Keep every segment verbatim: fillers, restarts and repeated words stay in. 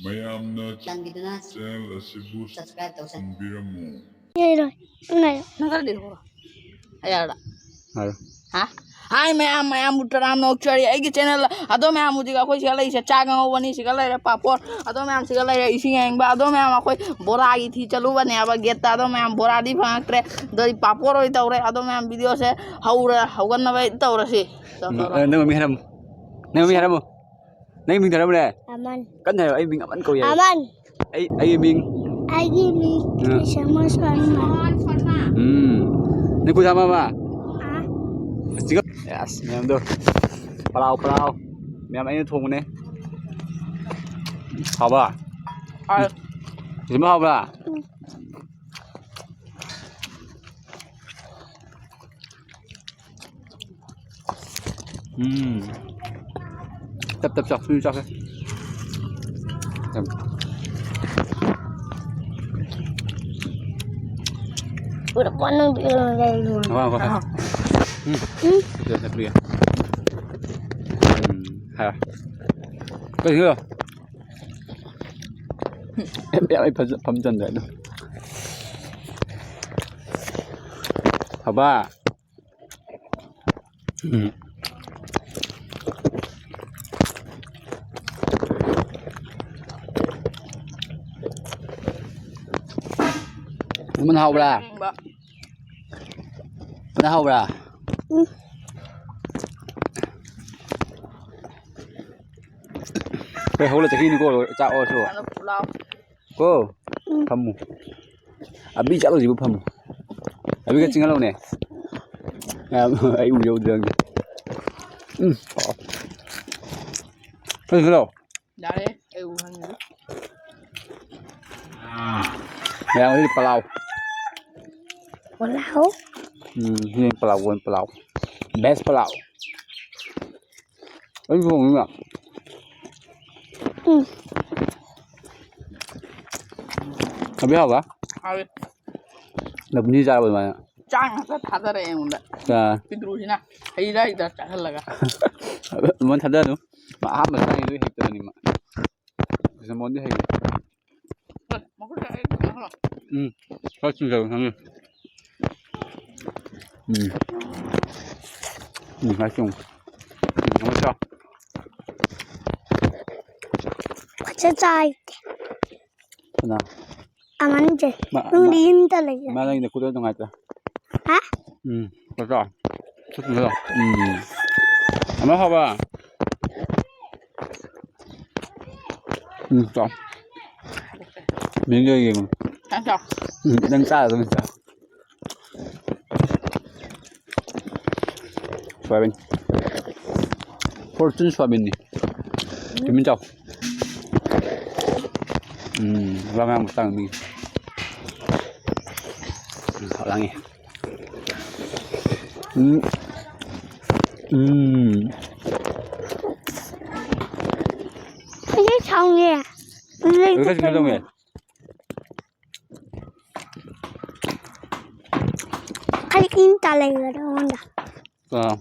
ꯃꯌꯥꯝꯅ ꯆꯥꯟꯕꯤꯗꯨꯅ channel ꯑꯁꯤꯕꯨ subscribe ꯇꯧꯁꯟꯕꯤꯔꯝꯃꯨ꯫ ꯌꯥꯏꯔꯣꯏ꯫ ꯉꯥꯏꯌꯣ꯫ ꯅꯪ ꯈꯔ ꯂꯩꯔꯣ꯫ ꯑꯌꯥꯔꯗ꯫ ꯍꯥꯏꯔꯣ꯫ ꯍꯥ? ꯍꯥꯏ ꯃꯌꯥꯝ, ꯃꯌꯥꯝꯕꯨ ꯇꯔꯥꯝꯅ ꯑꯣꯛꯆꯔꯤ꯫ ꯑꯩꯒꯤ channel ꯑꯗꯣ ꯃꯌꯥꯝ ꯍꯧꯖꯤꯛ ꯑꯩꯈꯣꯏ ꯁꯤꯗ ꯂꯩꯔꯤꯁꯦ ꯆꯥꯛ ꯑꯉꯧꯕꯅꯤ, ꯁꯤꯗ ꯂꯩꯔꯦ ꯄꯥꯄꯣꯔ, ꯑꯗꯣ ꯃꯌꯥꯝ ꯁꯤꯗ ꯂꯩꯔꯦ ꯏꯁꯤꯡ ꯑꯌꯤꯡꯕ, ꯑꯗꯣ ꯃꯌꯥꯝ ꯑꯩꯈꯣꯏ ꯕꯣꯔꯥꯒꯤ ꯊꯤ ꯆꯠꯂꯨꯕꯅꯦꯕ gateꯇ, ꯑꯗꯣ ꯃꯌꯥꯝ ꯕꯣꯔꯥꯗꯤ ꯐꯪꯉꯛꯇ꯭ꯔꯦ, ꯑꯗꯨꯗꯤ ꯄꯥꯄꯣꯔ ꯑꯣꯏ ꯇꯧꯔꯦ꯫ ꯑꯗꯣ ꯃꯌꯥꯝ videoꯁꯦ ꯍꯧꯔ ꯍꯧꯒꯠꯅꯕ ꯇꯧꯔꯁꯤ꯫ ꯇꯧ, ꯎꯝ, ꯇꯧꯔꯣ꯫ ꯑ, ꯅꯪ ꯃꯃꯤꯡ ꯍꯥꯏꯔꯝꯃꯨ꯫ ꯅꯪ ꯃꯃꯤꯡ ꯍꯥꯏꯔꯝꯃꯨ꯫ ꯅꯪ ꯃꯤꯡ ꯊꯥꯔꯝꯃꯨꯅꯦ꯫ ꯑꯃꯟ꯫ ꯀꯟꯅ ꯍꯥꯏꯌꯣ, ꯑꯩ ꯃꯤꯡ ꯑꯃꯟ ꯀꯧꯏ ꯍꯥꯏꯌꯣ꯫ ꯑꯃꯟ꯫ ꯑꯩ, ꯑꯩꯒꯤ ꯃꯤꯡ? ꯑꯩꯒꯤ ꯃꯤꯡ ꯑ꯫ ꯀ꯭ꯔꯤꯁꯃ ꯁꯔꯃ꯫ ꯎꯝ꯫ ꯅꯪ ꯈꯨꯠ ꯊꯥꯃ ꯑꯃ? ꯑ꯫ ꯆꯤꯡꯉꯝ-, ꯑꯁ, ꯃꯌꯥꯝꯗꯣ꯫ ꯄꯂꯥꯎ, ꯄꯂꯥꯎ꯫ ꯃꯌꯥꯝ ꯑꯩꯅ ꯊꯣꯡꯕꯅꯦ꯫ ꯍꯥꯎꯕ? ꯍꯥꯎ꯫ ꯀ꯭ꯔꯤꯁꯃ ꯍꯥꯎꯕ꯭ꯔꯥ? ꯎꯝ꯫ ꯎꯝ꯫ ꯇꯞ ꯇꯞ ꯆꯥꯎ, ꯊꯨꯅ ꯆꯥꯎꯁꯦ꯫ ꯌꯥꯝ꯫ ꯄꯨꯔꯥ ꯄꯣꯠ ꯅꯪ ꯄꯤꯔꯣ ꯂꯩꯔꯣ꯫ ꯉꯥꯏꯈꯣ, ꯉꯥꯏꯈꯣ꯫ ꯎꯝ꯫ ꯎꯝ꯫ ꯁꯤꯗ ꯆꯠꯄꯤꯒꯦ꯫ ꯎꯝ, ꯍꯥꯏꯔꯣ꯫ ꯀꯩꯅꯣ? ꯌꯥꯝ ꯐꯖ-, ꯐꯝ ꯆꯟꯗ꯭ꯔꯦ ꯑꯗꯨꯝ꯫ ꯍꯕꯥ꯫ ꯎꯝ꯫ ꯑꯃꯅ ꯍꯥꯎꯕ꯭ꯔꯥ? ꯃꯅꯥ ꯍꯥꯎꯕ꯭ꯔꯥ? ꯎꯝ꯫ ꯍꯣꯏ, ꯍꯧꯒꯠꯂ ꯆꯠꯈꯤꯅꯤꯀꯣ, ꯆꯥꯛ ꯑꯣꯏꯔꯁꯨ꯫ ꯄꯨꯂꯥꯎ꯫ ꯀꯣ? ꯎꯝ꯫ ꯐꯝꯃꯨ꯫ ꯑꯕꯤ ꯆꯠꯂꯨꯁꯤꯕꯨ ꯐꯝꯃꯨ꯫ ꯑꯕꯤꯒ ꯆꯤꯡꯍꯜꯂꯛꯎꯅꯦ꯫ ꯃꯌꯥꯝ ꯑꯩ ꯎ ꯌꯧꯗ꯭ꯔꯦ ꯈꯪꯗꯦ꯫ ꯎꯝ꯫ ꯐꯖꯅ ꯂꯥꯎ꯫ ꯌꯥꯔꯦ, ꯑꯩ ꯎ ꯍꯟꯈ꯭ꯔꯦ꯫ ꯃꯌꯥꯝ ꯍꯧꯖꯤꯛ ꯄꯂꯥꯎ꯫ ꯄꯂꯥꯎ? ꯎꯝ, ꯁꯤ ꯄꯂꯥꯎ, ꯄꯂꯥꯎ꯫ Best ꯄꯂꯥꯎ꯫ ꯑꯩ ꯊꯣꯡꯉꯤꯕ꯫ ꯎꯝ꯫ ꯑꯕꯤ ꯍꯥꯎꯕ? ꯍꯥꯎꯋꯦ꯫ ꯂꯕꯅꯤ ꯆꯥꯔꯕ ꯑꯗꯨꯃꯥꯏꯅ? ꯆꯥꯛ ꯉꯥꯛꯇ ꯊꯥꯗꯔꯛꯑꯦ ꯑꯩꯉꯣꯟꯗ꯫ ꯑꯥ꯫ ꯄꯤꯛꯇ꯭ꯔꯨꯁꯤꯅ ꯍꯩꯔꯥ ꯍꯩꯔꯥ ꯆꯥꯍꯜꯂꯒ꯫ ꯑꯗꯨꯃꯥꯏꯅ ꯊꯥꯗꯔꯅꯨ꯫ ꯃꯥ ꯑꯍꯥꯟꯕ ꯆꯥꯔꯤꯗꯨ ꯍꯩꯇꯕꯅꯤ ꯃꯥ꯫ ꯁꯦꯁꯃꯣꯟꯗꯤ ꯍꯩ꯫ ꯎꯝ, ꯈꯔ ꯆꯤꯡꯖꯧ ꯅꯪꯒꯤ꯫ ꯎꯝ꯫ ꯎꯝ, ꯈꯔ ꯆꯤꯡꯉꯨ꯫ ꯎꯝ, ꯑꯃ ꯆꯥꯎ꯫ ꯐꯖ ꯆꯥꯏ꯫ ꯀꯅꯥ? ꯑꯃꯅꯤꯁꯦ꯫ ꯃꯥ-, ꯅꯪꯗꯤ ꯃꯥ-, ꯌꯨꯝꯗ ꯂꯩꯌꯦ꯫ ꯃꯥ ꯅꯪꯒꯤ ꯅꯈꯨꯠꯇꯣ ꯅꯨꯡꯉꯥꯏꯇ꯭ꯔꯦ꯫ ꯍꯥ? ꯎꯝ, ꯆꯠꯂꯣ꯫ ꯆꯠꯂꯣ꯫ ꯎꯝ꯫ ꯑꯃ ꯍꯥꯎꯕ꯫ ꯎꯝ, ꯆꯥꯎ꯫ ꯃꯤꯡꯗꯣ ꯌꯦꯡꯉꯨ꯫ ꯅꯪ ꯆꯥꯎ꯫ ꯎꯝ, ꯅꯪ ꯆꯥꯔ ꯑꯗꯨꯝ ꯆꯥꯎ꯫ ꯁꯣꯌꯥꯕꯤꯟ꯫ Fortune ꯁꯣꯌꯥꯕꯤꯟꯅꯤ꯫ ꯇꯨꯃꯤꯟ ꯆꯥꯎ꯫ ꯎꯝ, ꯋꯥ ꯉꯥꯡꯕ ꯇꯥꯡ ꯃꯤ꯫ ꯎꯝ, ꯍꯧꯔꯥꯡꯉꯤ꯫ ꯎꯝ꯫ ꯎꯝ꯫ ꯑꯩꯁꯦ ꯁꯥꯎꯅꯤꯡꯉꯦ꯫ ꯑꯗꯨ ꯀꯩꯁꯨ ꯀꯩꯗꯧꯋꯦ? ꯑꯩ ꯏꯟ ꯇꯥ ꯂꯩꯕꯗꯣ ꯑꯩꯉꯣꯟꯗ꯫ ꯑꯥ꯫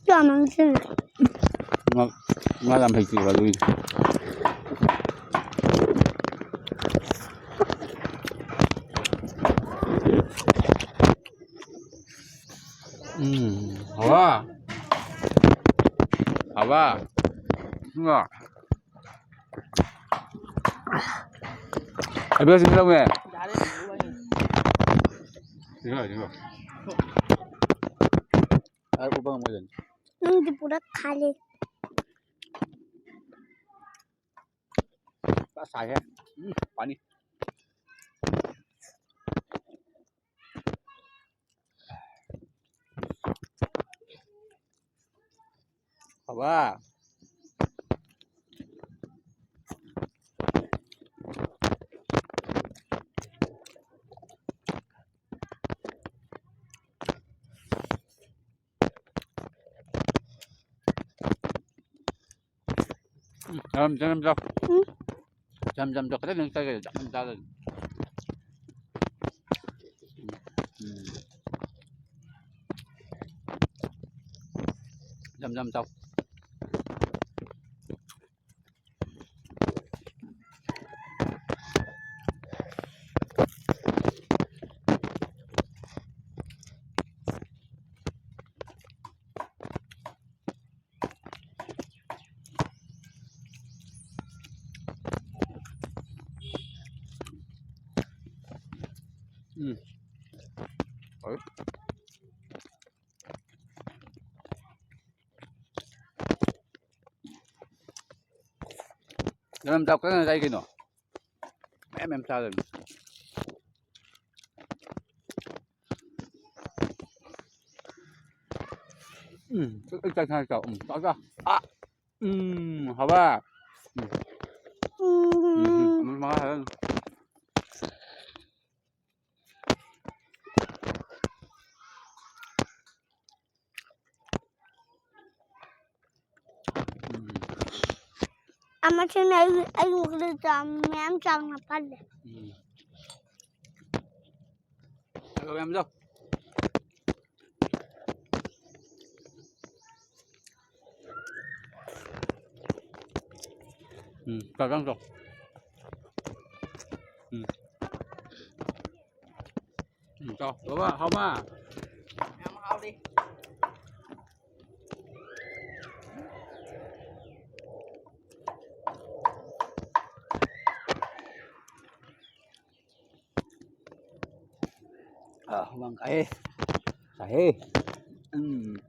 ꯆꯥ ꯃꯥꯡꯁꯤꯜꯂꯦ꯫ ꯃꯥ, ꯃꯥ ꯌꯥꯝ ꯍꯩꯇꯦꯕ ꯑꯗꯨꯒꯤꯅꯤ꯫ ꯎꯝ, ꯍꯥꯎꯕ꯫ ꯍꯥꯎꯕ꯫ ꯁꯤꯃ꯫ ꯑꯗꯨꯒ ꯁꯤ ꯂꯧꯅꯦ꯫ ꯁꯤꯒ, ꯁꯤꯒ꯫ ꯑꯩ ꯎꯕ ꯉꯝꯃꯣꯏꯗꯣꯏꯅꯤ꯫ ꯅꯪꯗꯤ ꯄꯨꯔꯥ ꯈꯥꯜꯂꯤ꯫ ꯄꯨꯔꯥ ꯁꯥꯏꯍꯦ꯫ ꯎꯝ, ꯄꯥꯅꯤ꯫ ꯍꯥꯎꯕ꯫ ꯎꯝ, ꯌꯥꯝ ꯆꯪ, ꯌꯥꯝ ꯆꯥꯎ꯫ ꯎꯝ꯫ ꯌꯥꯝ, ꯌꯥꯝ ꯆꯥꯎ꯫ ꯈꯤꯇꯪ ꯈꯤꯇꯪ ꯆꯥꯒꯦ, ꯌꯥꯝ ꯆꯥꯒꯅꯨ꯫ ꯎꯝ꯫ ꯌꯥꯝ, ꯌꯥꯝ ꯆꯥꯎ꯫ ꯎꯝ꯫ ꯍꯣꯏ꯫ ꯌꯥꯝ ꯆꯥꯎ ꯀꯟꯅ ꯆꯥꯏ ꯀꯩꯅꯣ꯫ ꯃꯌꯥꯝ ꯃꯌꯥꯝ ꯆꯥꯗꯣꯏꯅꯤ꯫ ꯎꯝ, ꯆꯥꯛ ꯆꯥꯛ ꯆꯥꯛ ꯆꯥꯎ꯫ ꯎꯝ, ꯆꯥꯎ ꯆꯥꯎ꯫ ꯑꯥ! ꯎꯝ, ꯍꯥꯎꯕ꯫ ꯎꯝ꯫ ꯎꯝ, ꯎꯝ, ꯃꯉꯥ ꯍꯥꯏꯔꯅꯤ꯫ ꯎꯝ꯫ ꯑꯃꯁꯤꯅ ꯑꯩ, ꯑꯩ ꯃꯈꯨꯠꯇ ꯆꯥꯝ-, ꯃꯌꯥꯝ ꯆꯥꯎꯅ ꯄꯜꯂꯦ꯫ ꯎꯝ꯫ ꯆꯠꯂꯣ, ꯃꯌꯥꯝ ꯆꯥꯎ꯫ ꯎꯝ, ꯆꯥꯎ, ꯆꯥꯎ, ꯆꯥꯎ꯫ ꯎꯝ꯫ ꯎꯝ, ꯆꯥꯎ꯫ ꯕꯕꯥ, ꯍꯥꯎꯃ꯫ ꯌꯥꯝ ꯍꯥꯎꯔꯤ꯫ ꯑꯥ, ꯍꯨꯃꯥꯡ ꯀꯥꯏꯍꯦ꯫ ꯁꯥꯏꯍꯦ꯫ ꯎꯝ꯫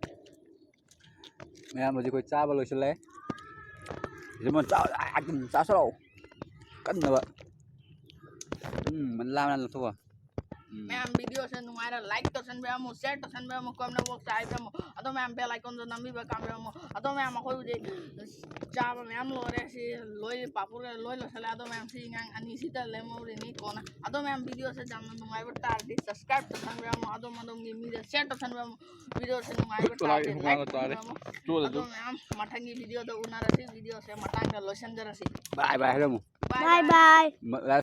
ꯃꯌꯥꯝ ꯍꯧꯖꯤꯛ ꯑꯩꯈꯣꯏ ꯆꯥꯕ ꯂꯣꯏꯁꯤꯜꯂꯦ꯫ ꯁꯤꯃꯣꯟ ꯆꯥ-, ꯑꯗꯨꯝ ꯆꯥꯁꯜꯂꯣ꯫ ꯀꯟꯅꯕ꯫ ꯎꯝ, ꯃꯟ ꯂꯥꯝꯅ ꯂꯧꯊꯣꯛꯑꯣ꯫ ꯎꯝ꯫ ꯃꯌꯥꯝ video ꯁꯦ ꯅꯨꯡꯉꯥꯏꯔ like ꯇꯧꯁꯟꯕꯤꯔꯝꯃꯨ, share ꯇꯧꯁꯟꯕꯤꯔꯝꯃꯨ, comment box ꯇ ꯍꯥꯏꯕꯤꯔꯝꯃꯨ꯫ ꯑꯗꯣ ꯃꯌꯥꯝ bell icon ꯗꯣ ꯅꯝꯕꯤꯕ ꯀꯥꯝꯕꯤꯔꯝꯃꯨ꯫ ꯑꯗꯣ ꯃꯌꯥꯝ ꯑꯩꯈꯣꯏ ꯍꯧꯖꯤꯛ ꯆꯥꯕ ꯃꯌꯥꯝ ꯂꯣꯏꯔꯦ꯫ ꯁꯤ ꯂꯣꯏ ꯄꯥꯐꯣꯔꯒ ꯂꯣꯏ ꯂꯣꯏꯁꯜꯂꯦ꯫ ꯑꯗꯣ ꯃꯌꯥꯝ ꯁꯤ ꯑꯉꯥꯡ ꯑꯅꯤꯁꯤꯗ ꯂꯦꯝꯍꯧꯔꯤꯅꯤ ꯀꯣꯟꯅ꯫ ꯑꯗꯣ ꯃꯌꯥꯝ video ꯁꯦ ꯌꯥꯝꯅ ꯅꯨꯡꯉꯥꯏꯕ ꯇꯥꯔꯗꯤ subscribe ꯇꯧꯁꯟꯕꯤꯔꯝꯃꯨ꯫ ꯑꯗꯣꯝ ꯑꯗꯣꯝꯒꯤ ꯃꯤꯗ share ꯇꯧꯁꯟꯕꯤꯔꯝꯃꯨ꯫ Video ꯁꯦ ꯅꯨꯡꯉꯥꯏꯕ ꯇꯥꯔꯗꯤ like ꯇꯧꯁꯟꯕꯤꯔꯝꯃꯨ꯫ ꯑꯗꯣ ꯃꯌꯥꯝ ꯃꯊꯪꯒꯤ video ꯗ ꯎꯅꯔꯁꯤ꯫ Video ꯁꯦ ꯃꯇꯥꯡꯗ ꯂꯣꯏꯁꯟꯖꯔꯁꯤ꯫ Bye bye ꯍꯥꯏꯔꯝꯃꯨ꯫ Bye bye꯫ ꯃ-,